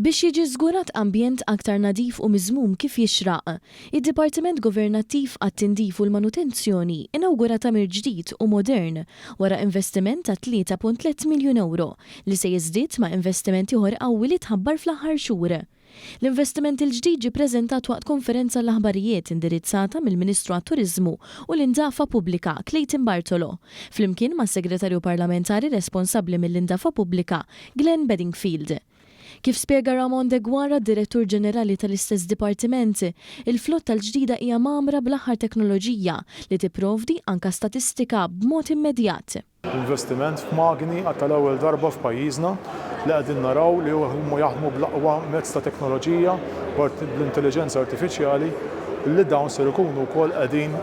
Biex jiġi żgurat ambjent aktar nadif u miżmum kif jixraq, id-Dipartiment Governattiv għat-Tindif u l-Manutenzjoni inawgura tagħmir ġdid u modern wara investiment ta' 3.3 miljun ewro li se jiżdied ma' investiment ieħor qawwi li tħabbar fl-aħħar xhur. L-investiment il-ġdid ġie ppreżentat waqt konferenza għall-aħbarijiet indirizzata mill-Ministru għat-Turiżmu u l-Indafa Pubblika, Clayton Bartolo, flimkien mas-Segretarju Parlamentari responsabbli mill-Indafa Pubblika, Glenn Bedingfield. Kif spjega Ramon Deguara, Direttur Ġenerali tal-istess dipartiment, il-flotta l-ġdida hija mgħammra bl-aħħar teknoloġija li tipprovdi anka statistika b'mod immedjat. Investiment f'magni għal tal-ewwel darba f'pajjiżna li qegħdin naraw li huma jaħdmu bl-aqwa mezz ta' teknoloġija bl-intelliġenza artifiċjali li dawn ser ikunu wkoll qegħdin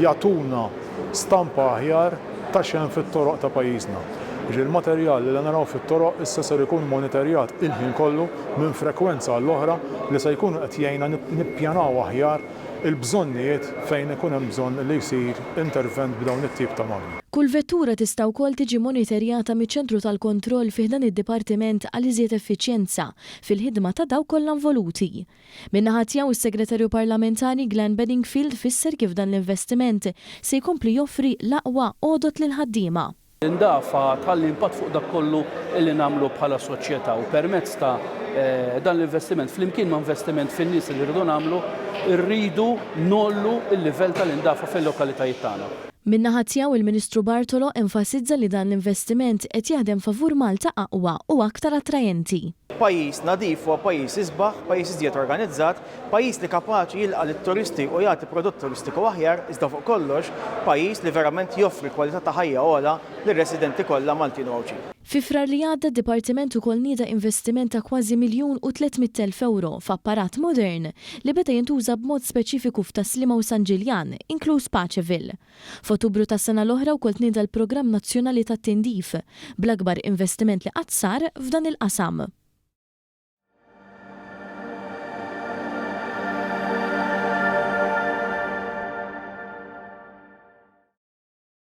jagħtuna stampa aħjar ta' x'hemm fit-toroq ta' pajjiżna. Jiġifieri l-materjal li naraw fit-toroq issa ser ikun moniterjat il-ħin kollu minn frekwenza għall-oħra li se jkunu qed jgħinna nippjanaw aħjar il-bżonnijiet fejn ikun hemm bżonn li jsir intervent b'dawn it-tip ta' magni. Kull vettura tista' wkoll tiġi moniterjata miċ-ċentru tal-kontroll fi ħdan id-dipartiment għal iżjed effiċjenza fil-ħidma ta' dawk kollha involuti. Min-naħa tiegħu s-Segretarju Parlamentari Glenn Bedingfield fisser kif dan l-investiment se jkompli joffri l-aqwa għodod lill-ħaddiema. L-indafa tħalli impatt fuq dak kollu li nagħmlu bħala soċjetà u permezz ta' dan l-investiment flimkien ma' investiment fin-nies li rridu nagħmlu, irridu ngħollu l-livell tal-indafa fil-lokalitajiet tagħna. Min-naħa tiegħu il-Ministru Bartolo enfasizza li dan l-investiment qed jaħdem favur Malta aqwa u aktar attrajenti. Pajjiż nadif huwa pajjiż isbaħ, pajjiż iżjed organizzat, pajjiż li kapaċi jilqa' lit-turisti u jagħti prodott turistiku aħjar, iżda fuq kollox, pajjiż li verament joffri kwalità ta' ħajja ogħla lir-residenti kollha Maltin u Għawdxin. Fi Frar li għadda d-Dipartiment ukoll nieda investiment ta' kważi 1,300,000 ewro f'apparat modern li beda jintuża b'mod speċifiku f'Tas-Sliema u San Ġiljan, inkluż Paceville. F'Ottubru tas-sena l-oħra wkoll tnieda l-Programm Nazzjonali tat-Tindif, bl-akbar investiment li qatt sar f'dan il-qasam.